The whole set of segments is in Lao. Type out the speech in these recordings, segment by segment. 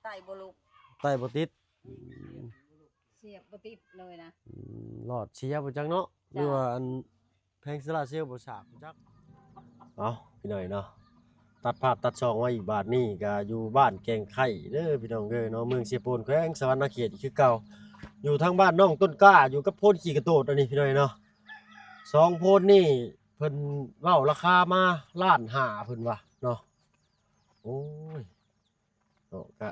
ໄຕ້ບໍ່ລຸກ ໄຕ້ບໍ່ຕິດ ອືມ ສຽບບໍ່ຕິດເລີຍນະ ອືມ ຫຼອດເສຍບໍ່ຈັກເນາະ ເຈົ້າ ຫຼືວ່າອັນ ແຜງໂຊລາເຊວບໍ່ສາກຈັກ. ເອົ້າ ພີ່ນ້ອງເນາະ ຕັດພາບຕັດຊ່ອງມາອີກ ບາດນີ້ກໍຢູ່ບ້ານແກ້ງໄຄເດີພີ່ນ້ອງເດີເນາະ ເມືອງເຊໂປນ ແຂວງສະຫວັນນະເຂດອີກຄືເກົ່າ ຢູ່ທາງບ້ານນ້ອງຕົ້ນກ້າ ຢູ່ກັບໂພນຂີ້ກະໂຕດອັນນີ້ພີ່ນ້ອງເນາະ ສອງໂພນນີ້ເພິ່ນເວົ້າລາຄາມາລ້ານຫ້າເພິ່ນວ່າເນາະ ໂອ້ຍ ເນາະ ກະ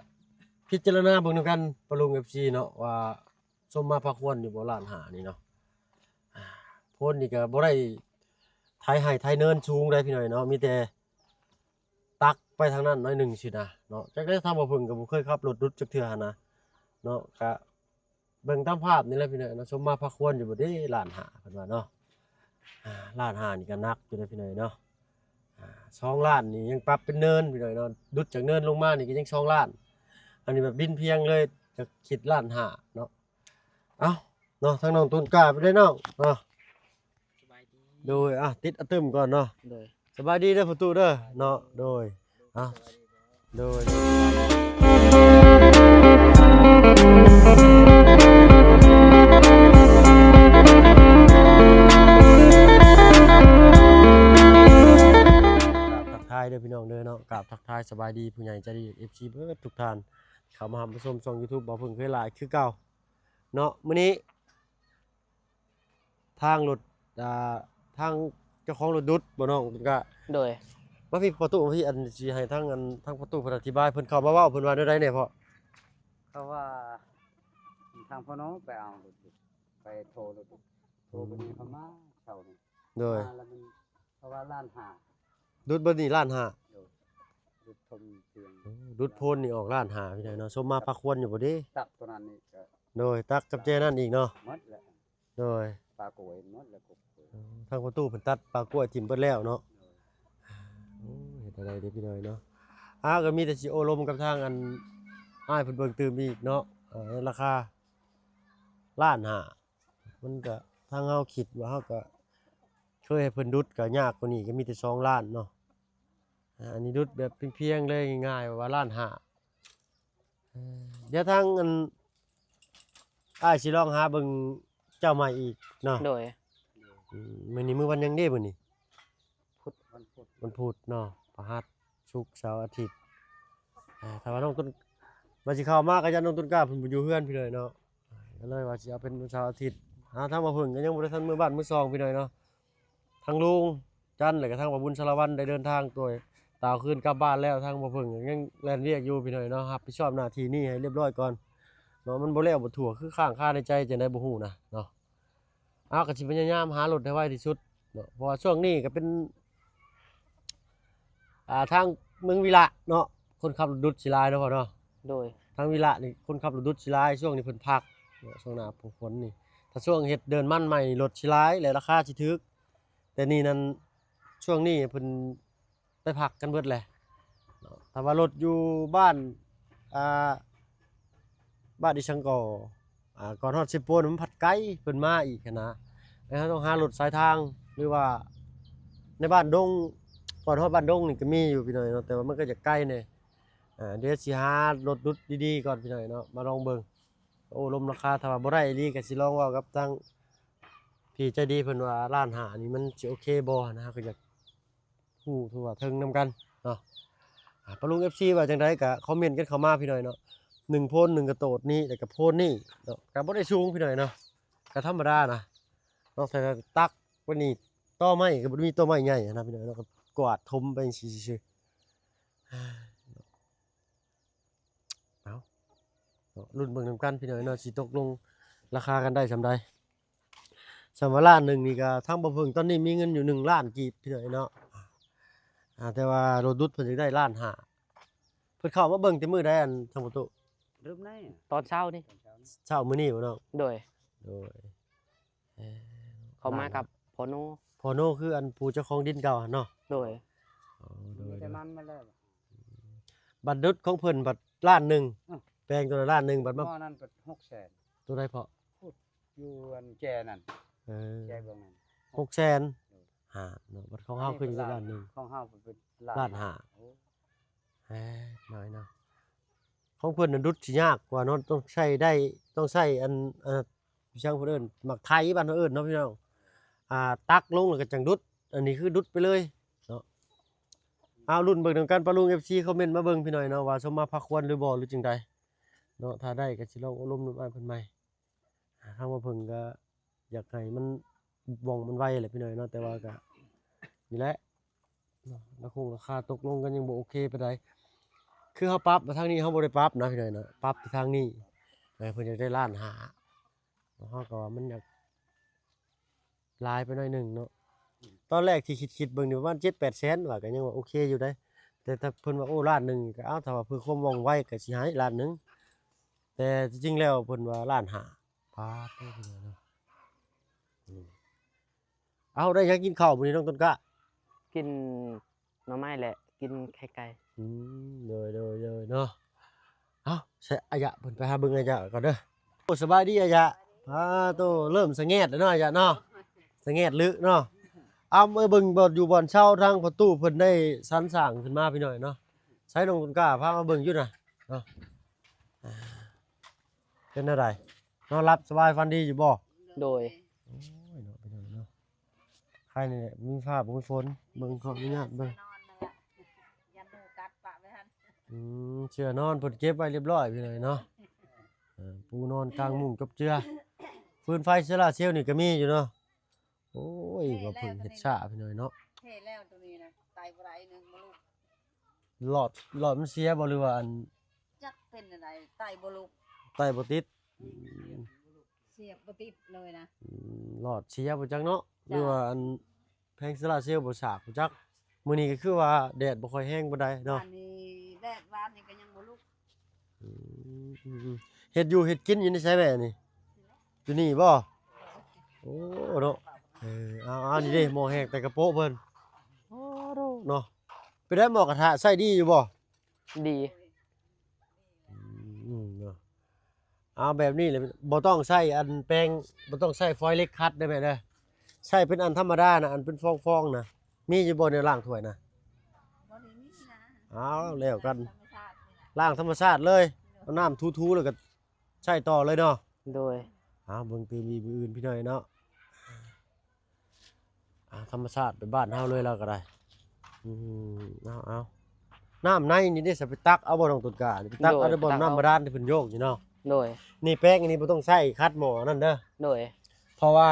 ພິຈາລະນາເບິ່ງນຳກັນ ປ້າລຸງ ເອັຟຊີ ເນາະ ວ່າສົມມາພາຄວນຢູ່ບໍ່ ລ້ານຫ້ານີ້ເນາະ ອາ ໂພນນີ້ກະບໍ່ໄດ້ໄຖໄຮ່ໄຖເນີນສູງໃດພີ່ນ້ອງເນາະ ມີແຕ່ຕັກໄປທາງນັ້ນໜ້ອຍໜຶ່ງຊີ້ນະເນາະ ຈັກໄດ້ ທາງບ່າວເຜິ້ງກະບໍ່ເຄີຍຂັບລົດດຸດຈັກເທື່ອຫັ້ນນະເນາະ ກະເບິ່ງຕາມພາບນີ້ແຫຼະພີ່ນ້ອງເນາະ ສົມມາພາຄວນຢູ່ບໍ່ເດ ລ້ານຫ້າເພິ່ນວ່າເນາະ ອາ ລ້ານຫ້ານີ້ກະໜັກຢູ່ເດພີ່ນ້ອງເນາະ ອາ ສອງລ້ານນີ້ຍັງປັບເປັນເນີນພີ່ນ້ອງເນາະ ດຸດຈາກເນີນລົງມານີ້ກໍຍັງສອງລ້ານ ອັນນີ້ແບບດິນພຽງເລີຍ ຈະຄິດລ້ານຫ້າເນາະ ເອົ້າເນາະ ທາງນ້ອງຕົ້ນກ້າໄປເລີຍນ້ອງເນາະ ສະບາຍດີ ໂດຍ ອ່ະ ຕິດອະຕຶມກ່ອນເນາະ ໂດຍ ສະບາຍດີເດີພໍ່ຕູ້ເດີເນາະ ໂດຍ ອ່ະ ໂດຍ ກາບທັກທາຍເດີພີ່ນ້ອງເດີເນາະ ກາບທັກທາຍສະບາຍດີຜູ້ໃຫຍ່ໃຈດີ ເອັຟຊີ ເບິດທຸກທ່ານ ເຂົ້າມາຮັບມາຊົມຊ່ອງຢູທູບບ່າວເຜິ້ງເຄີຍຫຼາຍຄືເກົ່າເນາະ ມື້ນີ້ ທາງລົດ ອ່າ ທາງເຈົ້າຂອງລົດດຸດບໍ່ນ້ອງ? ກະ ໂດຍ ມາພີ້ພໍ່ຕູ້ ມາພີ້ ອັນ ຊິໃຫ້ທາງ ອັນ ທາງພໍ່ຕູ້ເພິ່ນອະທິບາຍ ເພິ່ນເຂົ້າມາເວົ້າ ເພິ່ນວ່າແນວໃດແດ່ພໍ່? ເຂົາວ່າທາງພໍ່ໂນໄປເອົາລົດດຸດ ໄປໂທລົດດຸດ ໂທ ອືມ ເພິ່ນນີ້ເຂົາມາເຊົ້ານີ້ ໂດຍ ມາແລ້ວມັນ ເຂົາວ່າລ້ານຫ້າ ດຸດເບິດນີ້ລ້ານຫ້າ ໂດຍ ດຸດທົມເຕີງ ໂອ້ ດຸດໂພນນີ້ອອກລ້ານຫ້າ ພີ່ນ້ອງເນາະ ສົມມາພາຄວນຢູ່ບໍ່ເດ ຕັກຕົວນັ້ນນີ້ກະ ໂດຍ ຕັກກັບແຈນັ້ນອີກເນາະ ໝົດແລ້ວ ໂດຍ ປາກ້ວຍໝົດແລ້ວ ກົບກ້ວຍ ເອີ ທາງພໍ່ຕູ້ເພິ່ນຕັດປາກ້ວຍຖິ້ມເບິດແລ້ວເນາະ ໂດຍ ໂອ້ ເຮັດແນວໃດເດພີ່ນ້ອງເນາະ ອາ ກໍມີແຕ່ຊິໂອ້ລົມກັບທາງ ອັນ ອ້າຍເພິ່ນເບິ່ງຕື່ມອີກເນາະ ເອີ ລາຄາລ້ານຫ້າ ມັນກະ ທາງເຮົາຄິດວ່າເຮົາກະເຄີຍໃຫ້ເພິ່ນດຸດກະຍາກກວ່ານີ້ ກະມີແຕ່ສອງລ້ານເນາະ ອາ ອັນນີ້ດຸດແບບພຽງໆເລີຍ ງ່າຍໆ ວ່າລ້ານຫ້າ ເອີ ດຽວທາງ ອັນ ອ້າຍຊິລອງຫາເບິ່ງເຈົ້າໃໝ່ອີກເນາະ ໂດຍ ອືມ ມື້ນີ້ມື້ວັນຫຍັງເດມື້ນີ້? ພຸດ ວັນພຸດ ວັນພຸດເນາະ ພະຫັດ ສຸກ ເສົາ ອາທິດ ອາ ຖ້າວ່ານ້ອງຕົ້ນ ວ່າຊິເຂົ້າມາກໍຢ້ານນ້ອງຕົ້ນກ້າເພິ່ນບໍ່ຢູ່ເຮືອນພີ່ນ້ອງເນາະ ກໍເລີຍວ່າຊິເອົາເປັນວັນເສົາອາທິດ ຫາທາງບ່າວເຜິ້ງກໍຍັງບໍ່ໄດ້ທັນເມືອບ້ານເມືອຊ່ອງພີ່ນ້ອງເນາະ ທາງລຸງຈັນ ແລ້ວກໍທາງບ່າວບຸນສາລະວັນໄດ້ເດີນທາງຕົວຕາວຄືນກັບບ້ານແລ້ວ ທາງບ່າວເຜິ້ງກໍຍັງແລ່ນວຽກຢູ່ພີ່ນ້ອງເນາະ ຮັບຜິດຊອບໜ້າທີ່ນີ້ໃຫ້ລຽບຮ້ອຍກ່ອນເນາະ ມັນບໍ່ແລ້ວບໍ່ທົ່ວ ຄືຄ້າງຄາໃນໃຈຈັ່ງໃດບໍ່ຮູ້ນະເນາະ. ເອົາ ກໍຊິພະຍາຍາມຫາລົດໃຫ້ໄວທີ່ສຸດເນາະ ເພາະວ່າຊ່ວງນີ້ກໍເປັນ ອ່າ ທາງເມືອງວິລະເນາະ ຄົນຂັບລົດດຸດຊິຫຼາຍເນາະພໍ່ເນາະ ໂດຍ ທາງວິລະນີ້ຄົນຂັບລົດດຸດຊິຫຼາຍ ຊ່ວງນີ້ເພິ່ນພັກເນາະ ຊ່ວງໜ້າຝົນນີ້ ຖ້າຊ່ວງເຮັດເດີ່ນມັນໃໝ່ນີ້ລົດຊິຫຼາຍ ແລະ ລາຄາຊິຖືກ ແຕ່ນີ້ນັ້ນ ຊ່ວງນີ້ເພິ່ນ ໄປພັກກັນເບິດແຫຼະເນາະ ຖ້າວ່າລົດຢູ່ບ້ານ ອ່າ ບ້ານອີ່ສັງກໍ ອ່າ ກ່ອນຮອດເຊໂປນມັນພັດໄກ ເພິ່ນມາອີກຫັ້ນນະ ແລ້ວເຮົາຕ້ອງຫາລົດສາຍທາງ ຫຼືວ່າໃນບ້ານດົງ ກ່ອນຮອດບ້ານດົງນີ້ກໍມີຢູ່ພີ່ນ້ອງເນາະ ແຕ່ວ່າມັນກໍຈະໄກແດ່ ອ່າ ດຽວຊິຫາລົດດຸດດີໆກ່ອນພີ່ນ້ອງເນາະ ມາລອງເບິ່ງ ໂອ້ ລົມລາຄາ ຖ້າວ່າບໍ່ໄດ້ອີ່ຫຼີກໍຊິລອງເວົ້າກັບທາງ ພີ່ໃຈດີເພິ່ນວ່າລ້ານຫ້ານີ້ມັນຊິໂອເຄບໍ່ນະ ເຮົາກໍຢາກຮູ້ທົ່ວເຖິງນຳກັນເນາະ ອາ ປ້າລຸງ ເອັຟຊີ ວ່າຈັ່ງໃດກໍຄອມເມັນກັນເຂົ້າມາພີ່ນ້ອງເນາະ ໜຶ່ງໂພນ ໜຶ່ງກະໂຕດນີ້ ແລ້ວກໍໂພນນີ້ເນາະ ກໍບໍ່ໄດ້ສູງພີ່ນ້ອງເນາະ ກໍທຳມະດານະເນາະ ແຕ່ວ່າຕັກໄວ້ນີ້ ຕໍໄມ້ກໍບໍ່ໄດ້ມີຕໍໄມ້ໃຫຍ່ນະພີ່ນ້ອງເນາະ ກໍກວາດຖົມໄປຈັ່ງຊີ້ຊື່ໆ ເອົາ ເນາະ ລຸ້ນເບິ່ງນຳກັນພີ່ນ້ອງເນາະ ຊິຕົກລົງລາຄາກັນໄດ້ສ່ຳໃດ ສ່ຳວ່າລ້ານໜຶ່ງນີ້ກໍ ທາງບ່າວເຜິ້ງຕອນນີ້ມີເງິນຢູ່ໜຶ່ງລ້ານກີບພີ່ນ້ອງເນາະ ອ່າ ແຕ່ວ່າລົດດຸດເພິ່ນຢາກໄດ້ລ້ານຫ້າ ເພິ່ນເຂົ້າມາເບິ່ງແຕ່ມື້ໃດ ອັນ ທາງປະຕູ ລືມໄດ້ ຕອນເຊົ້ານີ້ ເຊົ້າມື້ນີ້ບໍ່ນ້ອງ ໂດຍ ໂດຍ ເອີ ເຂົ້າມາກັບພໍ່ໂນ ພໍ່ໂນຄືອັນຜູ້ເຈົ້າຂອງດິນເກົ່າຫັ້ນເນາະ ໂດຍ ອໍ ໂດຍ ມີແຕ່ມັນມາແລ້ວ ບັດດຸດຂອງເພິ່ນບັດລ້ານໜຶ່ງ ອື ແປງຕົວລະລ້ານໜຶ່ງ ບັດມາ ໝໍ້ນັ້ນບັດຫົກແສນ ຕົວໃດເພາະ ພຸດ ຢູ່ອັນແຈນັ້ນ ເອີ ແຈເບື້ອງນັ້ນ ຫົກແສນ ໂດຍ ຫາເນາະ ບັດຂອງເຮົາຂຶ້ນຢູ່ລ້ານໜຶ່ງ ຂອງເຮົາເປັນລ້ານ ລ້ານຫ້າ ໂອ້ ເອີ ນ້ອຍເນາະ ຂອງເພິ່ນນັ້ນດຸດຊິຍາກກວ່າເນາະ ຕ້ອງໃຊ້ໄດ້ ຕ້ອງໃຊ້ອັນ ເອີ ອີຫຍັງເພິ່ນເອີ້ນ ໝາກໄຖບ້ານເຮົາເອີ້ນເນາະພີ່ນ້ອງ ອ່າ ຕັກລົງແລ້ວກໍຈັ່ງດຸດ ອັນນີ້ຄືດຸດໄປເລີຍເນາະ. ເອົາ ລຸ້ນເບິ່ງນຳກັນ ປ້າລຸງ ເອັຟຊີ ຄອມເມັນມາເບິ່ງພີ່ນ້ອງເນາະ ວ່າສົມມາພາຄວນຫຼືບໍ່ ຫຼືຈັ່ງໃດເນາະ. ຖ້າໄດ້ກໍຊິລອງອົບຮົມນຳອ້າຍເພິ່ນໃໝ່. ອ່າ ທາງບ່າວເຜິ້ງກໍຢາກໃຫ້ມັນ ວ່ອງມັນໄວແຫຼະພີ່ນ້ອງເນາະ ແຕ່ວ່າກໍນີ້ແຫຼະເນາະ ລາຄາຄົງລາຄາຕົກລົງກັນຍັງບໍ່ໂອເຄປານໃດ. ຄືເຮົາປັບມາທາງນີ້ ເຮົາບໍ່ໄດ້ປັບນະພີ່ນ້ອງເນາະ ປັບທີ່ທາງນີ້ ເອີ ເພິ່ນຢາກໄດ້ລ້ານຫ້າ ເຮົາກໍວ່າມັນຢາກຫຼາຍໄປໜ້ອຍໜຶ່ງເນາະ. ຕອນແລກທີ່ຄິດໆເບິ່ງນີ້ປະມານເຈັດແປດແສນວ່າ ກໍຍັງວ່າໂອເຄຢູ່ເດ້ ແຕ່ຖ້າເພິ່ນວ່າ ໂອ້ ລ້ານໜຶ່ງ ກໍເອົາ ຖ້າວ່າເພື່ອຄວາມວ່ອງໄວກໍຊິໃຫ້ລ້ານໜຶ່ງ ແຕ່ທີ່ຈິງແລ້ວເພິ່ນວ່າລ້ານຫ້າ. ປາດໂທ້ ພີ່ນ້ອງເນາະ ອືມ ເອົາ ໄດ້ຫຍັງກິນເຂົ້າມື້ນີ້ນ້ອງຕົ້ນກ້າ? ກິນໜໍ່ໄມ້ແຫຼະ ກິນໄຂ່ໄກ່. ອືມ ໂດຍໆໆ ເນາະ. ເອົາ ໃສ່ອາຍະ ເພິ່ນໄປຫາເບິ່ງອາຍະກ່ອນເດີ. ໂອ້ ສະບາຍດີອາຍະ. ປາດໂທ້ ເລີ່ມສະແງດແລ້ວເນາະອາຍະເນາະ ສະແງດລຶເນາະ. ເອົາ ມາເບິ່ງບ່ອນຢູ່ບ່ອນເຊົາທາງພໍ່ຕູ້ເພິ່ນໄດ້ສັນສ້າງຂຶ້ນມາພີ່ນ້ອງເນາະ. ໃສ່ນ້ອງຕົ້ນກ້າພາມາເບິ່ງຢູ່ນະເນາະ. ອ່າ ເປັນແນວໃດ? ນອນຫຼັບສະບາຍຝັນດີຢູ່ບໍ່? ໂດຍ. ໂອ້ຍເນາະ ພີ່ນ້ອງເນາະ ໃຄນີ້ແຫຼະ ມີຟ້າບໍ່ມີຝົນ. ເບິ່ງ ຂໍອະນຸຍາດເບິ່ງ ອືມ ເສື້ອນອນເພິ່ນເກັບໄວ້ລຽບຮ້ອຍພີ່ນ້ອງເນາະ. ເອີ ປູນອນກາງມຸ້ງຈົບເຈືອ ຟືນໄຟໂຊລາເຊວນີ້ກໍມີຢູ່ເນາະ. ໂອ້ຍ ວ່າເພິ່ນເຮັດຊ້າພີ່ນ້ອງເນາະ. ເທແລ້ວໂຕນີ້ນະ ໄຕ່ບໍ່ໄດ້ໜຶ່ງບໍ່ລຸກ. ຫຼອດ ຫຼອດມັນເສຍບໍ່ ຫຼືວ່າອັນ ຈັກເປັນອັນໃດ ໄຕ່ບໍ່ລຸກ ໄຕ່ບໍ່ຕິດ. ອືມ ເສຍບບໍ່ຕິດເລີຍນະ. ອືມ ຫຼອດເສຍບໍ່ຈັກເນາະ ຫຼືວ່າອັນ ແຜງໂຊລາເຊວບໍ່ສາກບໍ່ຈັກ. ມື້ນີ້ກໍຄືວ່າແດດບໍ່ຄ່ອຍແຮງປານໃດເນາະ. ວານນີ້ແດດ ວານນີ້ກໍຍັງບໍ່ລຸກ. ອືມ ເຮັດຢູ່ເຮັດກິນຢູ່ໃນໃສແມ່ນີ້? ຢູ່ນີ້ບໍ່? ໂອ້ເນາະ. ເອີ ເອົາໆ ນີ້ເດ້ ໝໍ້ແຮງໃສ່ກະໂປະເພິ່ນ. ໂອ້ເນາະ ເນາະ. ເປັນໃດໝໍ້ກະທະໃຊ້ດີຢູ່ບໍ່? ດີ. ອືມ ເນາະ. ເອົາແບບນີ້ແຫຼະ ບໍ່ຕ້ອງໃຊ້ອັນແປງ ບໍ່ຕ້ອງໃຊ້ຟອຍເຫຼັກຂັດເດີແມ່ເດີ. ໃຊ້ເປັນອັນທຳມະດານະ ອັນເປັນຟອງໆນະ. ມີຢູ່ບໍ່ແນວລ້າງຖ້ວຍນະ? ບໍ່ໄດ້ມີນະ. ເອົາ ແລ້ວກັນ ລ້າງທຳມະຊາດນີ້ແຫຼະ ລ້າງທຳມະຊາດເລີຍ. ໂດຍ. ເອົານ້ຳຖູໆ ແລ້ວກໍໃຊ້ຕໍ່ເລີຍເນາະ. ໂດຍ. ເອົາ ເບິ່ງຕື່ມອີກມື້ອື່ນພີ່ນ້ອງເນາະ. ອ່າ ທຳມະຊາດໄປບ້ານເຮົາເລີຍ ລາວກໍໄດ້. ອືມ ເອົາໆ ນ້ຳໃນນີ້ເດ້ ສະໄປຕັກເອົາບໍ່ນ້ອງຕົ້ນກ້າ? ໄປຕັກເອົາ ໂດຍ ໄດ້ບໍ່? ຕັກເອົາ ນ້ຳບາດານທີ່ເພິ່ນໂຍກຢູ່ເນາະ. ໂດຍ. ນີ້ແປງອັນນີ້ບໍ່ຕ້ອງໃຊ້ຂັດໝໍ້ນັ້ນເດີ. ໂດຍ. ເພາະວ່າ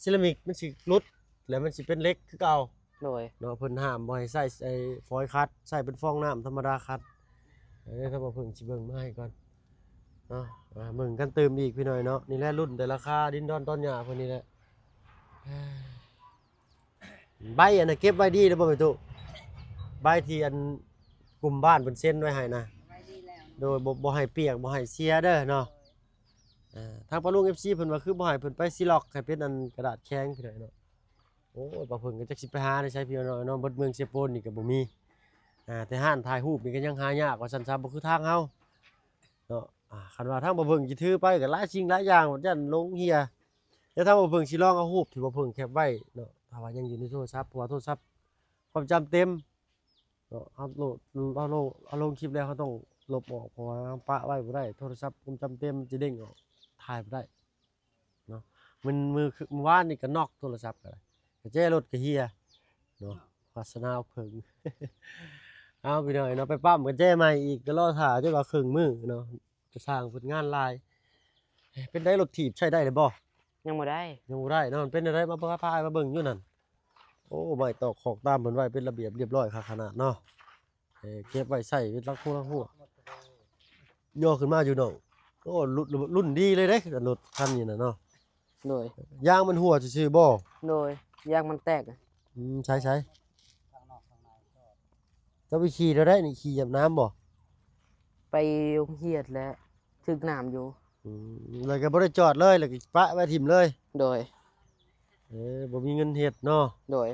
ເຊຣາມິກມັນຊິຫຼຸດ ແລ້ວມັນຊິເປັນເຫຼັກຄືເກົ່າ. ໂດຍ. ເນາະ ເພິ່ນຫ້າມບໍ່ໃຫ້ໃຊ້ ໃຊ້ຟອຍຂັດ ໃຊ້ເປັນຟອງນ້ຳທຳມະດາຂັດ. ເອີ ຖ້າບໍ່ເພິ່ງຊິເບິ່ງມາໃຫ້ກ່ອນເນາະ. ອ່າ ເບິ່ງກັນຕື່ມອີກພີ່ນ້ອງເນາະ. ນີ້ແຫຼະລຸ້ນແຕ່ລາຄາດິນດອນຕອນຫຍ້າເພິ່ນນີ້ແຫຼະ. ໃບອັນນັ້ນເກັບໄວ້ດີແລ້ວບໍ່ແມ່ຕູ້? ໃບທີ່ອັນກຸ່ມບ້ານເພິ່ນເຊັນໄວ້ໃຫ້ນະ. ໄວ້ດີແລ້ວ. ໂດຍ. ບໍ່ ບໍ່ໃຫ້ປຽກ ບໍ່ໃຫ້ເສຍເດີເນາະ. ເອີ ທາງປ້າລຸງ ເອັຟຊີ ເພິ່ນວ່າຄືບໍ່ໃຫ້ເພິ່ນໄປຊີລັອກໃຫ້ເປັນອັນກະດາດແຂງພີ່ນ້ອງເນາະ. ໂອ້ຍ ປ້າເພິ່ງກໍຈັກຊິໄປຫາໃນໃສພີ່ນ້ອງເນາະ ເບິດເມືອງເຊໂປນນີ້ກໍບໍ່ມີ. ອ່າ ແຕ່ຮ້ານຖ່າຍຮູບນີ້ກໍຍັງຫາຍາກວ່າຊັ້ນຊະ ບໍ່ຄືທາງເຮົາເນາະ. ອ່າ ຄັນວ່າທາງປ້າເພິ່ງຊິຖືໄປກໍຫຼາຍສິ່ງຫຼາຍຢ່າງ ຢ້ານຫຼົງເຫ່ຍ. ແຕ່ທາງປ້າເພິ່ງຊິລອງເອົາຮູບທີ່ປ້າເພິ່ງແຄບໄວ້ເນາະ ຖ້າວ່າຍັງຢູ່ໃນໂທລະສັບ ເພາະວ່າໂທລະສັບຄວາມຈຳເຕັມ ເນາະ. ເຮົາໂຫຼດ ເຮົາລົງ ເຮົາລົງຄລິບແລ້ວ ເຮົາຕ້ອງລົບອອກ ເພາະວ່າເຮົາປະໄວ້ບໍ່ໄດ້ ໂທລະສັບຄວາມຈຳເຕັມມັນຈະເດ້ງອອກ ຖ່າຍບໍ່ໄດ້ເນາະ. ມື້ ມື້ ມື້ວານນີ້ກໍນັອກໂທລະສັບກໍໄດ້ ກະແຈລົດກໍເຫ່ຍເນາະ. ວາສະນາເພິ່ງ. ເອົາ ພີ່ນ້ອງເນາະ ໄປປ້ຳກະແຈໃໝ່ອີກ ກໍລໍຖ້າຈົນວ່າເຄິ່ງມື້ເນາະ. ກະຊ່າງເພິ່ນງານຫຼາຍ. ເປັນໃດລົດຖີບໃຊ້ໄດ້ແລ້ວບໍ່? ຍັງບໍ່ໄດ້. ຍັງບໍ່ໄດ້ເນາະ. ມັນເປັນແນວໃດ ມາພາ ພາອ້າຍມາເບິ່ງຢູ່ນັ້ນ. ໂອ້ ໄມ້ຕອກຂອກຕາມເພິ່ນໄວ້ເປັນລະບຽບລຽບຮ້ອຍຄັກຂະໜາດເນາະ. ເອີ ເກັບໄວ້ໃຊ້ເປັນຫຼັກຫົວຫຼັກຫົວ. ຍໍຂຶ້ນມາຢູ່ນ້ອງ. ໂອ້ ລຸ້ນ ລຸ້ນດີເລີຍເດ້ ລົດຄັນນີ້ນະເນາະ. ໂດຍ. ຢາງມັນຮົ່ວຊື່ໆບໍ່? ໂດຍ ຢາງມັນແຕກ. ອືມ ໃສໆ ເຈົ້າໄປຂີ່ແນວໃດນີ້ ຂີ່ຫຍາບນ້ຳບໍ່? ໄປໂຮງຮຽນແຫຼະ ຖືກນ້ຳຢູ່. ອືມ ແລ້ວກໍບໍ່ໄດ້ຈອດເລີຍ ແລ້ວກໍປະໄວ້ຖິ້ມເລີຍ. ໂດຍ. ເອີ ບໍ່ມີເງິນເຮັດເນາະ. ໂດຍ.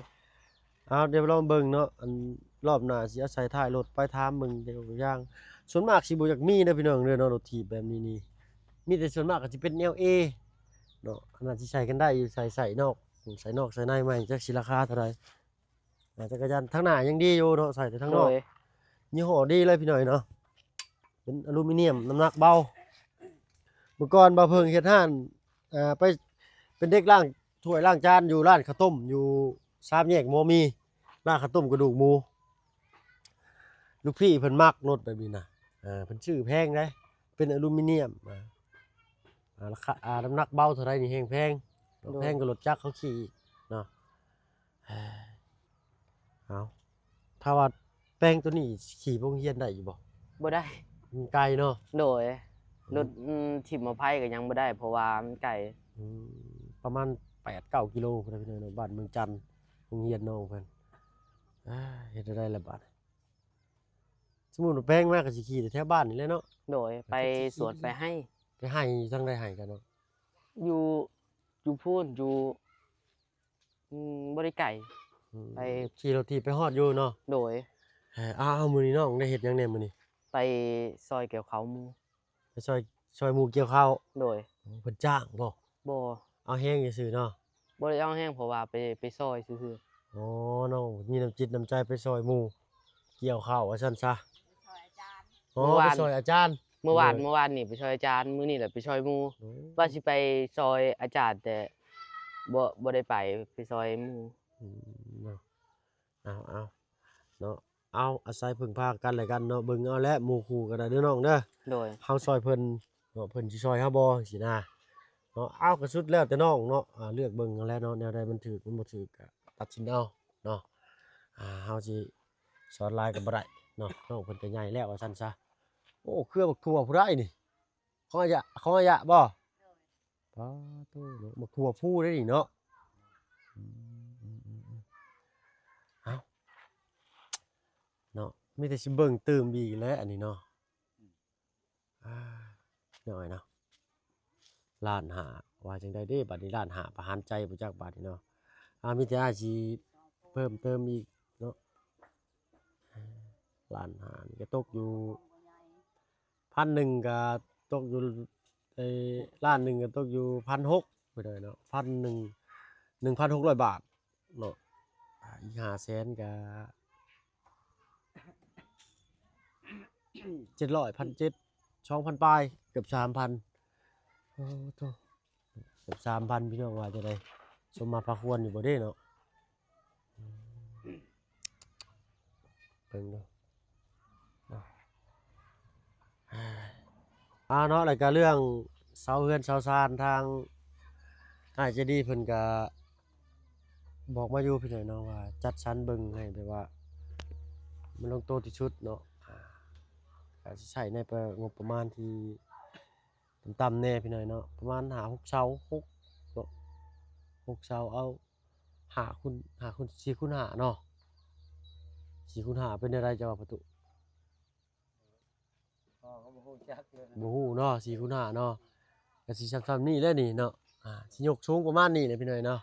ເອົາ ດຽວລອງເບິ່ງເນາະ ອັນ ລອບໜ້າຊິອາໄສທ້າຍລົດໄປຖາມເບິ່ງຕົວຢ່າງ. ສ່ວນມາກຊິບໍ່ຢາກມີເດີພີ່ນ້ອງເດີເນາະ ລົດຖີບແບບນີ້ນີ້ ມີແຕ່ສ່ວນມາກກໍຊິເປັນແນວເອເນາະ. ອັນນັ້ນຊິໃສ່ກັນໄດ້ຢູ່ ໃສ່ ໃສ່ນອກ ໃສ່ນອກໃສ່ໃນໃໝ່ ຈັກຊິລາຄາເທົ່າໃດ. ອ່າ ຈັກກະຍານທາງໜ້າຍັງດີຢູ່ເນາະ ໃສ່ແຕ່ທາງນອກ. ໂດຍ. ຍີ່ຫໍ້ດີເລີຍພີ່ນ້ອງເນາະ. ປັນອາລູມີນຽມ ນ້ຳໜັກເບົາ. ເມື່ອກ່ອນບ່າວເຜິ້ງເຮັດຮ້ານ ເອີ ໄປເປັນເດັກລ້າງຖ້ວຍລ້າງຈານຢູ່ຮ້ານເຂົ້າຕົ້ມຢູ່ສາມແຍກໝໍມີ ຮ້ານເຂົ້າຕົ້ມກະດູກໝູ. ລູກພີ່ເພິ່ນມັກລົດແບບນີ້ນະ ເອີ ເພິ່ນຊື້ແພງເດ້ ເປັນອາລູມີນຽມ ອາ ອາ ລາຄາ ອາ ນ້ຳໜັກເບົາເທົ່າໃດນີ້ແຮງແພງ ໂດຍ ແພງກວ່າລົດຈັກເຂົາຂີ່ອີກເນາະ. ເອົາ ຖ້າວ່າແປງໂຕນີ້ຂີ່ໄປໂຮງຮຽນໄດ້ຢູ່ບໍ່? ບໍ່ໄດ້ ມັນໄກເນາະ. ໂດຍ ອືມ ລົດ ອືມ ຖີບມາໄພກໍຍັງບໍ່ໄດ້ ເພາະວ່າມັນໄກ ອືມ ປະມານແປດເກົ້າກິໂລພຸ້ນນະ ພີ່ນ້ອງເນາະ ບ້ານເມືອງຈັນ ໂຮງຮຽນນ້ອງເພິ່ນ. ອາ ເຮັດແນວໃດລະບາດ? ສົມມຸດວ່າແປງມາກໍຊິຂີ່ແຖວບ້ານນີ້ແຫຼະເນາະ. ໂດຍ ໄປສວນໄປໄຮ່ ໄປໄຮ່ຢູ່ທາງໃດໄຮ່ກັນເນາະ? ຢູ່ ຢູ່ພຸ້ນ ຢູ່ ອືມ ບໍ່ໄດ້ໄກ ອືມ ໄປ ຂີ່ລົດຖີບໄປຮອດຢູ່ເນາະ. ໂດຍ ເອີ ອ້າວ ມື້ນີ້ນ້ອງໄດ້ເຮັດຫຍັງແດ່ມື້ນີ້? ໄປຊ່ອຍກ່ຽວເຂົ້າໝູ່ ໄປຊ່ອຍ ຊ່ອຍໝູ່ກ່ຽວເຂົ້າ. ໂດຍ ເພິ່ນຈ້າງບໍ່? ບໍ່ ເອົາແຮງຊື່ໆເນາະ. ບໍ່ໄດ້ເອົາແຮງ ເພາະວ່າໄປ ໄປຊ່ອຍຊື່ໆ. ອໍ ນ້ອງມີນ້ຳຈິດນ້ຳໃຈໄປຊ່ອຍໝູ່ກ່ຽວເຂົ້າວ່າຊັ້ນຊະ. ອໍ ໄປຊ່ອຍອາຈານ ມື້ວານ ມື້ວານນີ້ໄປຊ່ອຍອາຈານ ມື້ນີ້ແຫຼະໄປຊ່ອຍໝູ່. ໂອ້ ວ່າຊິໄປຊ່ອຍອາຈານ ແຕ່ບໍ່ ບໍ່ໄດ້ໄປ ໄປຊ່ອຍໝູ່. ອືມ ເນາະ ເອົາ ເອົາ ເນາະ ເອົາ ອາໄສເພິ່ງພາກັນແລະກັນເນາະ ເບິ່ງເອົາແຫຼະ ໝູ່ຄູ່ກໍໄດ້ເດີນ້ອງເດີ. ໂດຍ ເຮົາຊ່ອຍເພິ່ນເນາະ ເພິ່ນຊິຊ່ອຍເຮົາບໍ່ ຈັ່ງຊີ້ນະເນາະ. ເອົາ ກໍສຸດແລ້ວແຕ່ນ້ອງເນາະ ອາ ເລືອກເບິ່ງເອົາແຫຼະເນາະ ແນວໃດມັນຖືກ ມັນບໍ່ຖືກກໍຕັດສິນເອົາເນາະ. ອາ ເຮົາຊິສອນຫຼາຍກໍບໍ່ໄດ້ເນາະ ນ້ອງເພິ່ນກໍໃຫຍ່ແລ້ວວ່າຊັ້ນຊະ. ໂອ້ ເຄືອບັກຖົ່ວຜູ້ໃດນີ້? ຂອງອາຍະ ຂອງອາຍະບໍ່? ໂດຍ ປາໂຕ ບັກຖົ່ວພູເດ້ນີ້ເນາະ. ອືມ ເອົ້າ ເນາະ ມີແຕ່ຊິເບິ່ງຕື່ມອີກແຫຼະອັນນີ້ເນາະ. ອາ ນ້ອຍເນາະ ລ້ານຫ້າ ວ່າຈັ່ງໃດເດ້ບາດນີ້ ລ້ານຫ້າປະຫານໃຈບໍ່ຈັກບາດນີ້ເນາະ. ອາ ມີແຕ່ອ້າຍຊິເພີ່ມເຕີມອີກເນາະ. ລ້ານຫ້ານີ້ກໍຕົກຢູ່ ພັນໜຶ່ງກໍຕົກຢູ່ ເອີ ລ້ານໜຶ່ງກໍຕົກຢູ່ພັນຫົກ ໄປເລີຍເນາະ ພັນໜຶ່ງ ໜຶ່ງພັນຫົກຮ້ອຍບາດເນາະ. ອາ ອີກຫ້າແສນກໍເຈັດຮ້ອຍ ພັນເຈັດ ສອງພັນປາຍ ເກືອບສາມພັນ. ໂອ້ໂທ້ ເກືອບສາມພັນ ພີ່ນ້ອງວ່າຈັ່ງໃດ ສົມມາພາຄວນຢູ່ບໍ່ເດ້ເນາະ. ເບິ່ງເດີເນາະ ອາເນາະ ແລ້ວກະເລື່ອງເສົາເຮືອນເສົາຊານ ທາງອ້າຍໃຈດີເພິ່ນກະບອກມາຢູ່ພີ່ນ້ອງເນາະ ວ່າຈັດສັນເບິ່ງໃຫ້ແບບວ່າມັນລົງໂຕທີ່ສຸດເນາະ. ອາ ກະຊິໃຊ້ໃນປະ ງົບປະມານທີ່ຕ່ຳໆແດ່ພີ່ນ້ອງເນາະ ປະມານຫ້າຫົກເສົາ ຫົກເນາະ ຫົກເສົາ ເອົາ ຫ້າຄູນ ຫ້າຄູນ ສີ່ຄູນຫ້າເນາະ ສີ່ຄູນຫ້າເປັນແນວໃດເຈົ້າວ່າປະຕູ? ພໍ່ກໍບໍ່ຮູ້ຈັກເລີຍນະ ບໍ່ຮູ້ເນາະ ສີ່ຄູນຫ້າເນາະ ກະຊິຊ່ຳໆນີ້ແຫຼະນີ້ເນາະ. ອາ ຊິຍົກສູງປະມານນີ້ແຫຼະພີ່ນ້ອງເນາະ.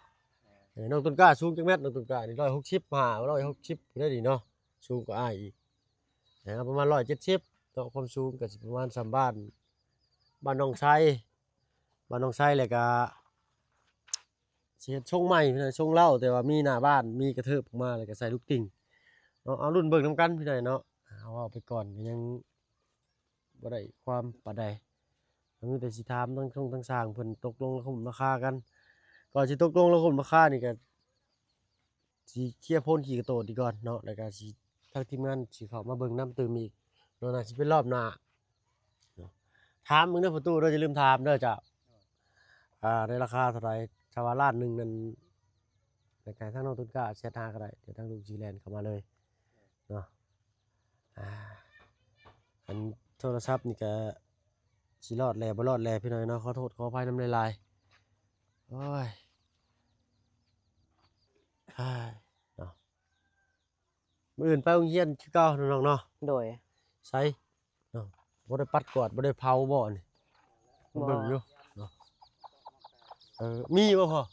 ເອີ ນ້ອງຕົ້ນກ້າສູງຈັກແມັດ? ນ້ອງຕົ້ນກ້ານີ້ຮ້ອຍຫົກສິບຫ້າ ຮ້ອຍຫົກສິບໄດ້ນີ້ເນາະ ສູງກວ່າອ້າຍອີກ ເອີ ປະມານຮ້ອຍເຈັດສິບເນາະ ຄວາມສູງກະຊິປະມານສ່ຳບ້ານ ບ້ານໜອງໄຊ ບ້ານໜອງໄຊ ແລ້ວກະ ຊິເຮັດຊົງໃໝ່ ຊົງເຫຼົ່າ ແຕ່ວ່າມີໜ້າບ້ານ ມີກະເທີບອອກມາ ແລ້ວກະໃສ່ລູກຕິ່ງເນາະ. ເອົາລຸ້ນເບິ່ງນຳກັນພີ່ນ້ອງເນາະ ເຮົາເວົ້າໄປກ່ອນກໍຍັງບໍ່ໄດ້ຄວາມປານໃດ ກໍມີແຕ່ຊິຖາມທາງຊົງທາງຊ່າງເພິ່ນ ຕົກລົງລາຄາຄຸ້ມລາຄາກັນ. ກ່ອນຊິຕົກລົງລາຄາຄຸ້ມລາຄານີ້ກໍ ຊິເຄຍໂພນຂີ້ກະໂຕດອີກກ່ອນເນາະ ແລ້ວກະຊິ ທາງທີມງານຊິເຂົ້າມາເບິ່ງນຳຕື່ມອີກເນາະ ໜ້າຊິເປັນຮອບໜ້າເນາະ. ຖາມເບິ່ງເດີປະຕູເດີ ຢ່າລືມຖາມເດີເຈົ້າ ອາ ໃນລາຄາເທົ່າໃດ? ຖ້າວ່າລ້ານໜຶ່ງນັ້ນ ໃຫ້ທາງນ້ອງຕົ້ນກ້າແຊັດຫາກໍໄດ້ ດຽວທາງລຸງຊິແລ່ນເຂົ້າມາເລີຍເນາະ. ອາ ອັນໂທລະສັບນີ້ກະຊິລອດແຫຼະບໍ່ລອດແຫຼະພີ່ນ້ອງເນາະ ຂໍໂທດຂໍອະໄພນຳຫຼາຍໆ. ໂອ້ຍ ເນາະ ມື້ອື່ນໄປໂຮງຮຽນຄືເກົ່າເນາະນ້ອງເນາະ. ໂດຍ ໃສເນາະ ບໍ່ໄດ້ປັດກວາດ ບໍ່ໄດ້ເຜົາບໍ່ນີ້? ບໍ່ ເບິ່ງຢູ່ເນາະ. ເອີ ມີບໍ່ພໍ່?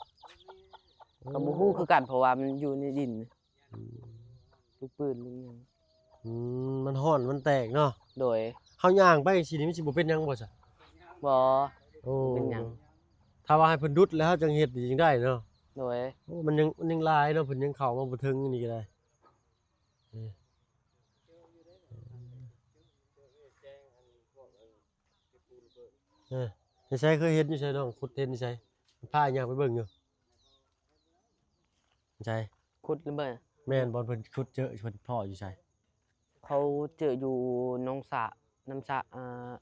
ກໍບໍ່ຮູ້ຄືກັນ ເພາະວ່າມັນຢູ່ໃນດິນ ອືມ ລູກປືນລູກຫຍັງ. ອືມ ມັນຮ້ອນມັນແຕກເນາະ. ໂດຍ ເຮົາຍ່າງໄປຈັ່ງຊີ້ນີ້ ມັນຊິບໍ່ເປັນຫຍັງບໍ່ຊະ? ບໍ່ ໂອ້ ເປັນຫຍັງ. ຖ້າວ່າໃຫ້ເພິ່ນດຸດແລ້ວ ເຮົາຈັ່ງເຮັດນີ້ຈັ່ງໄດ້ເນາະ. ໂດຍ ໂອ້ ມັນຍັງ ມັນຍັງຫຼາຍເນາະ ເພິ່ນຍັງເຂົ້າມາບໍ່ເຖິງນີ້ກໍໄດ້. ເອີ ເອີ ແຈ້ງອັນ ເອີ ໃສ ເຄີຍເຫັນຢູ່ໃສ ນ້ອງ? ຂຸດເຫັນຢູ່ໃສ? ພາຍ່າງໄປເບິ່ງຢູ່ໃສ? ຂຸດລະເບີດ ແມ່ນ ບ່ອນເພິ່ນຂຸດເຈີ ເພິ່ນພໍ້ຢູ່ໃສ? ເຂົາເຈີຢູ່ໜອງສະ ນ້ຳສະ ອ່າ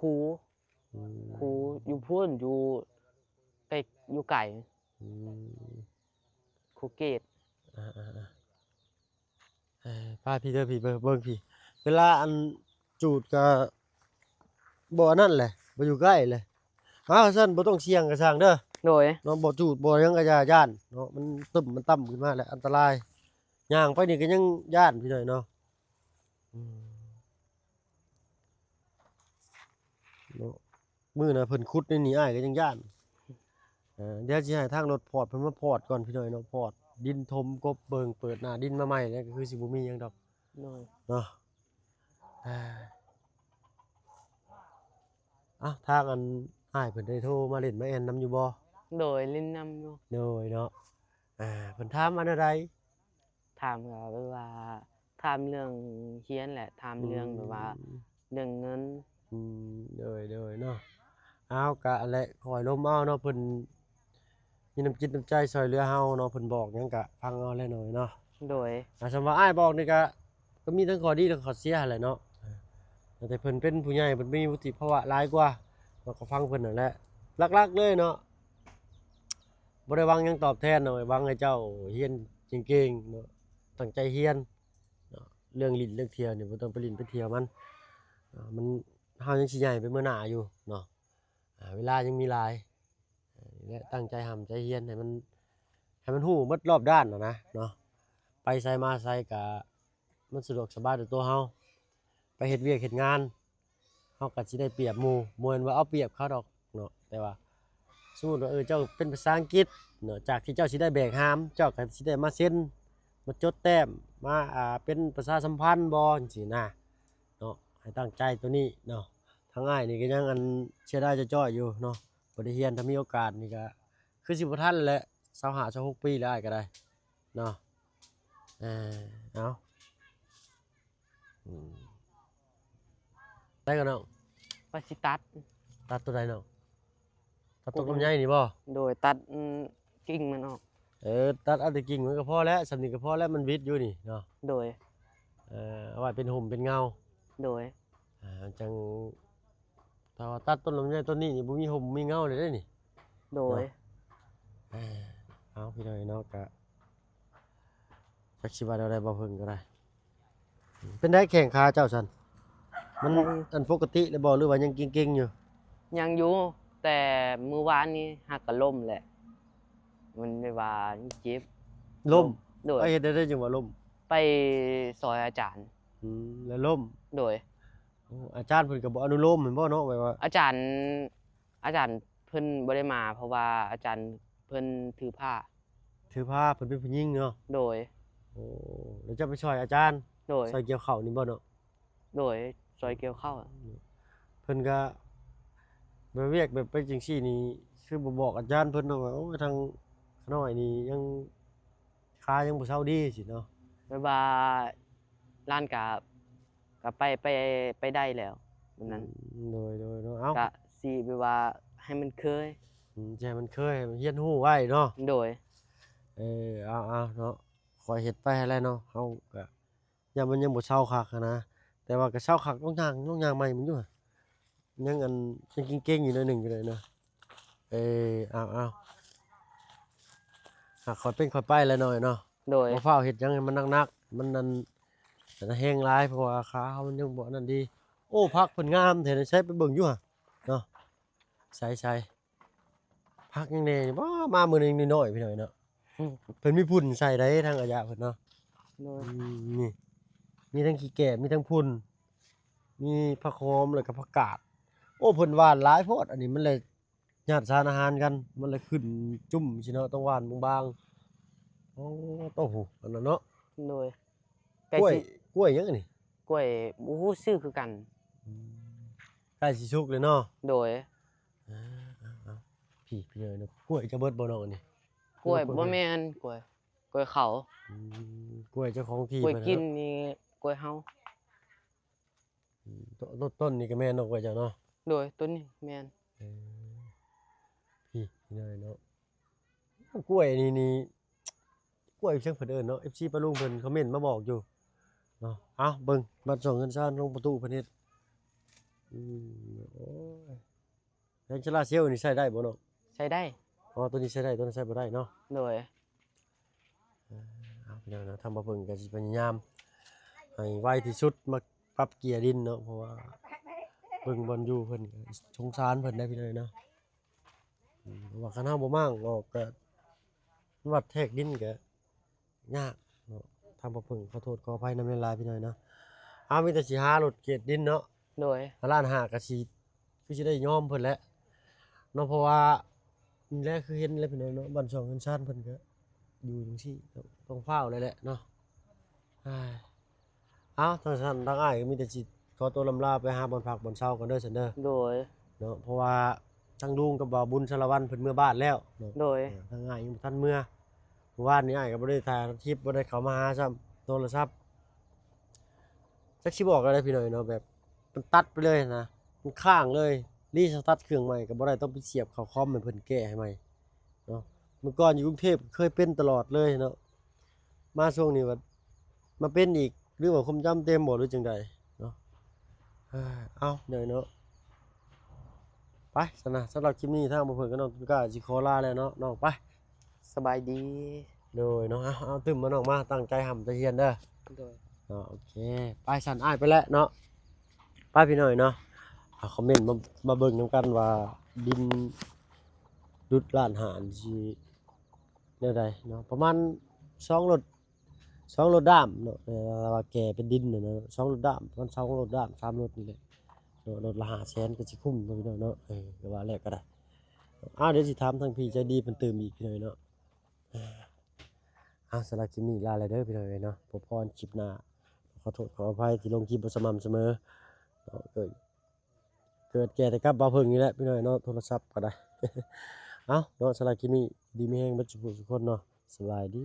ຄູ ອືມ ຄູຢູ່ພຸ້ນ ຢູ່ໄກ ຢູ່ໄກ ອືມ ຄູເກດ ອ່າໆໆ ເອີ ພາພີ່ເດີ ພີ່ເບິ່ງ ເບິ່ງພີ່ ເວລາອັນຈູດກະບໍ່ອັນນັ້ນແຫຼະ ບໍ່ຢູ່ໃກ້ແຫຼະ. ເອົາ ຊັ້ນບໍ່ຕ້ອງສ່ຽງກະຊ່າງເດີ ໂດຍ ເນາະ ບໍ່ຈູດບໍ່ຫຍັງກະຢ່າຢ້ານເນາະ ມັນຕຶ້ມມັນຕ່ຳຂຶ້ນມາແລ້ວອັນຕະລາຍ ຍ່າງໄປນີ້ກະຍັງຢ້ານພີ່ນ້ອງເນາະ ອືມ ເນາະ ມື້ນະເພິ່ນຂຸດໃນນີ້ ອ້າຍກະຍັງຢ້ານ. ເອີ ດຽວຊິໃຫ້ທາງລົດພອດເພິ່ນມາພອດກ່ອນພີ່ນ້ອງເນາະ ພອດດິນຖົມກົບເບິ່ງ ເປີດໜ້າດິນມາໃໝ່ແລ້ວກະຄືຊິບໍ່ມີຫຍັງດອກ ໂດຍ ເນາະ. ເອີ ເອົ້າ ທາງອັນອ້າຍເພິ່ນໄດ້ໂທມາຫຼິ້ນມາແອ່ນນຳຢູ່ບໍ່? ໂດຍ ຫຼິ້ນນຳຢູ່ ໂດຍເນາະ. ອ່າ ເພິ່ນຖາມວ່າແນວໃດ? ຖາມກະແບບວ່າ ຖາມເລື່ອງຮຽນແຫຼະ ຖາມເລື່ອງ ອືມ ແບບວ່າເລື່ອງເງິນ ອືມ ໂດຍ ໂດຍເນາະ. ເອົາ ກະອັນແຫຼະ ຄ່ອຍລົມເອົາເນາະ ເພິ່ນມີນ້ຳຈິດນ້ຳໃຈຊ່ອຍເຫຼືອເຮົາເນາະ ເພິ່ນບອກຫຍັງກະຟັງເອົາແຫຼະນ້ອງເນາະ ໂດຍ. ອ່າ ສຳວ່າອ້າຍບອກນີ້ກະ ກະມີທັງຂໍ້ດີແລະຂໍ້ເສຍຫັ້ນແຫຼະເນາະ ແຕ່ເພິ່ນເປັນຜູ້ໃຫຍ່ ເພິ່ນມີວຸດທິພາວະຫຼາຍກວ່າ ເຮົາກະຟັງເພິ່ນຫັ້ນແຫຼະ. ຫຼັກໆເລີຍເນາະ ບໍ່ໄດ້ຫວັງຫຍັງຕອບແທນເນາະ ຫວັງໃຫ້ເຈົ້າຮຽນເກັ່ງໆເນາະ ຕັ້ງໃຈຮຽນເນາະ. ເລື່ອງຫຼິ້ນເລື່ອງທ່ຽວນີ້ບໍ່ຕ້ອງໄປຫຼິ້ນໄປທ່ຽວມັນ ມັນ ເຮົາຍັງຊິໃຫຍ່ໄປເມືອໜ້າຢູ່ເນາະ ເວລາຍັງມີຫຼາຍ ແລະ ຕັ້ງໃຈຮ່ຳໃຈຮຽນໃຫ້ມັນ ໃຫ້ມັນຮູ້ໝົດຮອບດ້ານຫັ້ນນະເນາະ ໄປໃສມາໃສກະມັນສະດວກສະບາຍຕໍ່ຕົວເຮົາ ໄປເຮັດວຽກເຮັດງານ ເຮົາກະຊິໄດ້ປຽບໝູ່ ບໍ່ແມ່ນວ່າເອົາປຽບເຂົາດອກເນາະ ແຕ່ວ່າສົມມຸດວ່າ ເອີ ເຈົ້າເປັນພາສາອັງກິດເນາະ ຈາກທີ່ເຈົ້າຊິໄດ້ແບກຫາມ ເຈົ້າກະຊິໄດ້ມາເຊັນ ມາຈົດແຕ້ມ ມາ ອ່າ ເປັນປະຊາສຳພັນບໍ່ ຈັ່ງຊີ້ນະເນາະ ໃຫ້ຕັ້ງໃຈໂຕນີ້ເນາະ. ທາງອ້າຍນີ້ກະຍັງອັນເສຍດາຍຈ້ອຍໆຢູ່ເນາະ ບໍ່ໄດ້ຮຽນ ຖ້າມີໂອກາດນີ້ກະຄືຊິບໍ່ທັນແຫຼະ ຊາວຫ້າ ຊາວຫົກປີແລ້ວອ້າຍກະໄດ້ເນາະ. ເອີ ເອົາ ອືມ ໄດ້ກະນ້ອງ ວ່າຊິຕັດ ຕັດໂຕໃດນ້ອງ? ຕັດຕົ້ນລຳໄຍນີ້ບໍ່? ໂດຍ ຕັດ ອືມ ກິ່ງມັນອອກ ເອີ ຕັດເອົາແຕ່ກິ່ງມັນກະພໍແລ້ວ ສ່ຳນີ້ກະພໍແລ້ວ ມັນຫວິດຢູ່ນີ້ເນາະ ໂດຍ ເອີ ເອົາໄວ້ເປັນຮົ່ມເປັນເງົາ ໂດຍ ອ່າ ຈັ່ງ ຖ້າວ່າຕັດຕົ້ນລຳໄຍຕົ້ນນີ້ນີ້ ບໍ່ມີຮົ່ມມີເງົາເລີຍເດ້ນີ້ ໂດຍ ເນາະ. ເອີ ເອົາ ພີ່ນ້ອງເນາະ ກະຈັກຊິວ່າແນວໃດ ບໍ່ເພິ່ງກະໄດ້. ເປັນໃດແຂ້ງຂາເຈົ້າຊັ້ນ ມັນ ໄດ້ ອັນປົກກະຕິແລ້ວບໍ່ ຫຼືວ່າຍັງເກັງໆຢູ່? ຍັງຢູ່ ແຕ່ມື້ວານນີ້ຫາກກະລົ້ມແຫຼະ ມັນແບບວ່າເຈັບ ລົ້ມ ໂດຍ ໄປເຮັດແນວໃດຈັ່ງວ່າລົ້ມ? ໄປຊ່ອຍອາຈານ ອືມ ແລ້ວລົ້ມ ໂດຍ. ໂອ້ ອາຈານເພິ່ນກະບໍ່ອະນຸໂລມແມ່ນບໍ່ເນາະ ແບບວ່າ ອາຈານ ອາຈານເພິ່ນບໍ່ໄດ້ມາ ເພາະວ່າອາຈານເພິ່ນຖືພາ ຖືພາ ເພິ່ນເປັນຜູ້ຍິງເນາະ ໂດຍ. ໂອ້ ແລ້ວເຈົ້າໄປຊ່ອຍອາຈານ ໂດຍ ຊ່ອຍກ່ຽວເຂົ້ານີ້ບໍ່ເນາະ? ໂດຍ ຊ່ອຍກ່ຽວເຂົ້າ ເພິ່ນກະ ແບບວຽກແບບໄປຈັ່ງຊີ້ນີ້ ຄືບໍ່ບອກອາຈານເພິ່ນເນາະ ວ່າ ໂອ້ຍ ທາງຂ້ານ້ອຍນີ້ຍັງ ຂາຍັງບໍ່ເຊົາດີຊີ້ເນາະ ແບບວ່າຫຼານກະ ກະໄປ ໄປ ໄປໄດ້ແລ້ວແບບນັ້ນ ອືມ ໂດຍໆ ເນາະ ເອົ້າ ກະຊິແບບວ່າໃຫ້ມັນເຄີຍ ອືມ ຊິໃຫ້ມັນເຄີຍ ໃຫ້ມັນຮຽນຮູ້ໄວ້ເນາະ ໂດຍ. ເອີ ເອົາໆ ເນາະ ຄ່ອຍເຮັດໄປຫັ້ນແຫຼະເນາະ ເຮົາກະ ຢ້ານມັນຍັງບໍ່ເຊົາຄັກຫັ້ນນະ ແຕ່ວ່າກະເຊົາຄັກ ລອງຍ່າງ ລອງຍ່າງໃໝ່ມັນຢູ່ ຍັງອັນ ຍັງເກັງໆຢູ່ໜ້ອຍໜຶ່ງຢູ່ເລີຍນະ ເອີ ເອົາໆ ຫາກຄ່ອຍເປັນຄ່ອຍໄປແຫຼະນ້ອຍເນາະ ໂດຍ ບໍ່ຟ້າວເຮັດຫຍັງໃຫ້ມັນໜັກໆ ມັນນັ້ນ ອັນແຮງຫຼາຍ ເພາະວ່າຂາເຮົາມັນຍັງບໍ່ອັນນັ້ນດີ. ໂອ້ ຜັກເພິ່ນງາມແທ້ ໃສໄປເບິ່ງຢູ່ຫະເນາະ ໃສໆ ຜັກຫຍັງແດ່ນີ້ ວ້າ ມາມື້ໜຶ່ງນ້ອຍໆ ພີ່ນ້ອງເນາະ ອືມ ເພິ່ນມີຝຸ່ນໃສ່ໃດທາງອາຍະເພິ່ນເນາະ ໂດຍ ອືມ ນີ້ ມີທັງຂີ້ແກບ ມີທັງຝຸ່ນ ມີຜັກຫອມ ແລ້ວກະຜັກກາດ ໂອ້ ເພິ່ນຫວ່ານຫຼາຍໂພດ ອັນນີ້ມັນແຫຼະ ຍາດສານອາຫານກັນ ມັນລະຂຶ້ນຈຸ້ມຊີ້ເນາະ ຕ້ອງຫວ່ານບາງໆ ໂອ້ ໂຕ ອັນນັ້ນເນາະ ໂດຍ ກ້ວຍ ກ້ວຍຫຍັງອັນນີ້ ກ້ວຍ ບໍ່ຮູ້ຊື່ຄືກັນ ອືມ ໃກ້ຊິສຸກແລ້ວເນາະ ໂດຍ ອ່າ ເອົາໆ ພີ້ ພີ່ນ້ອງເນາະ ກ້ວຍຈະເບິດບໍ່ນ້ອງອັນນີ້ ກ້ວຍ ບໍ່ແມ່ນ ກ້ວຍ ກ້ວຍເຂົາ ອືມ ກ້ວຍເຈົ້າຂອງທີ່ ກ້ວຍກິນນີ້ ກ້ວຍເຮົາ ອືມ ຕົ້ນ ຕົ້ນນີ້ກະແມ່ນເນາະ ກ້ວຍເຈົ້າເນາະ ໂດຍ ໂຕນີ້ແມ່ນ. ເອີ ນີ້ ນີ້ເນາະ ກ້ວຍນີ້ ນີ້ ກ້ວຍເຊີງເພິ່ນເອີ້ນເນາະ ເອັຟຊີປ້າລຸງເພິ່ນຄອມເມັນມາບອກຢູ່ເນາະ. ເອົາເບິ່ງ ບ້ານຊ່ອງເຮືອນຊານຂອງປະຕູເພິ່ນເຮັດ. ອືມ ໂອ້ຍ ແຜງໂຊລາເຊວນີ້ໃຊ້ໄດ້ບໍ່ເນາະ? ໃຊ້ໄດ້. ອໍ ໂຕນີ້ໃຊ້ໄດ້ ໂຕນັ້ນໃຊ້ບໍ່ໄດ້ເນາະ. ໂດຍ. ເອີ ເອົາ ພີ່ນ້ອງເນາະ ທາງບ່າວເຜິ້ງກໍຊິພະຍາຍາມໃຫ້ໄວທີ່ສຸດ ມາປັບເກຍດິນເນາະ ເພາະວ່າເບິ່ງບ່ອນຢູ່ເພິ່ນກໍສົງສານເພິ່ນໄດ໋ ພີ່ນ້ອງເນາະ. ອືມ ເພາະວ່າຄັນເຮົາບໍ່ມ້າງອອກກໍວັດແທກດິນກໍຍາກເນາະ. ທາງບ່າວເຜິ້ງຂໍໂທດຂໍອະໄພນຳຫຼາຍໆ ພີ່ນ້ອງເນາະ. ເອົາ ມີແຕ່ຊິຫາລົດເກຍດິນເນາະ. ໂດຍ. ລ້ານຫ້າກໍຊິ ຄືຊິໄດ້ຍອມເພິ່ນແຫຼະເນາະ ເພາະວ່ານີ້ແຫຼະ ຄືເຫັນແຫຼະພີ່ນ້ອງເນາະ ບ້ານຊ່ອງເຮືອນຊານເພິ່ນກໍຢູ່ຈັ່ງຊີ້ ຕ້ອງ ຕ້ອງຟ້າວແຫຼະເນາະ. ເອົາ ທາງຊັ້ນທາງອ້າຍກໍມີແຕ່ຊິຂໍຕົວລຳລາໄປຫາບ່ອນພັກບ່ອນເຊົາກ່ອນເດີ ຊັ້ນເດີ. ໂດຍ. ເນາະ ເພາະວ່າທາງລຸງກັບບ່າວບຸນສາລະວັນເພິ່ນເມືອບ້ານແລ້ວເນາະ. ໂດຍ. ເອີ ທາງອ້າຍຍັງບໍ່ທັນເມືອ. ມື້ວານນີ້ອ້າຍກໍບໍ່ໄດ້ຖ່າຍຄລິບ ບໍ່ໄດ້ເຂົ້າມາຫາຊ້ຳ ໂທລະສັບ ຈັກຊິບອກແນວໃດພີ່ນ້ອງເນາະ ແບບມັນຕັດໄປເລີຍນະ ມັນຄ້າງເລີຍ ຣີສະຕາດເຄື່ອງໃໝ່ກໍບໍ່ໄດ້ ຕ້ອງໄປສຽບເຂົ້າຄອມໃຫ້ເພິ່ນແກ້ໃຫ້ໃໝ່ເນາະ. ເມື່ອກ່ອນຢູ່ກຸງເທບເຄີຍເປັນຕະຫຼອດເລີຍເນາະ ມາຊ່ວງນີ້ບັດມາເປັນອີກ ຫຼືວ່າຄວາມຈຳເຕັມບໍ່ ຫຼືຈັ່ງໃດເນາະ. ເອົາ ເດີເນາະ ໄປຊັ້ນນະ ສຳລັບຄລິບນີ້ທາງບ່າວເຜິ້ງກັບນ້ອງຕຸນກ້າຊິຂໍລາແລ້ວເນາະ ນ້ອງ ໄປ ສະບາຍດີ. ໂດຍເນາະ ເອົາ ເອົາ ຕື່ມມານ້ອງມາ ຕັ້ງໃຈຮ່ຳໃຈຮຽນເດີ. ໂດຍ. ເນາະ ໂອເຄ ໄປຊັ້ນ ອ້າຍໄປແລ້ວເນາະ. ໄປພີ່ນ້ອງເນາະ ເອົາ ຄອມເມັນມາ ມາເບິ່ງນຳກັນວ່າດິນດຸດລ້ານຫ້ານີ້ຊິແນວໃດເນາະ ປະມານສອງລົດ ສອງລົດດ້າມເນາະ ເອີ ວ່າແກ່ເປັນດິນຫັ້ນນະ ສອງລົດດ້າມ ປະມານສອງລົດດ້າມ ສາມລົດນີ້ແຫຼະເນາະ. ລົດລະຫ້າແສນກໍຊິຄຸ້ມເນາະ ພີ່ນ້ອງເນາະ. ເອີ ກໍວ່າແລ້ວກໍໄດ້. ອ້າວ ດຽວຊິຖາມທາງພີ່ໃຈດີເພິ່ນຕື່ມອີກ ພີ່ນ້ອງເນາະ. ເອົາ ສຳລັບຄລິບນີ້ລາແລ້ວເດີພີ່ນ້ອງເອີຍເນາະ ພົບພໍກັນຄລິບໜ້າ. ຂໍໂທດຂໍອະໄພທີ່ລົງຄລິບບໍ່ສະໝ່ຳສະເໝີເນາະ ເກີດ ເກີດແກ່ແຕ່ກັບບ່າວເຜິ້ງນີ້ແຫຼະພີ່ນ້ອງເນາະ ໂທລະສັບກໍໄດ້. ເອົາເນາະ ສຳລັບຄລິບນີ້ ດີມີແຮງເບິດສູ່ຜູ້ສູ່ຄົນເນາະ ສະບາຍດີ.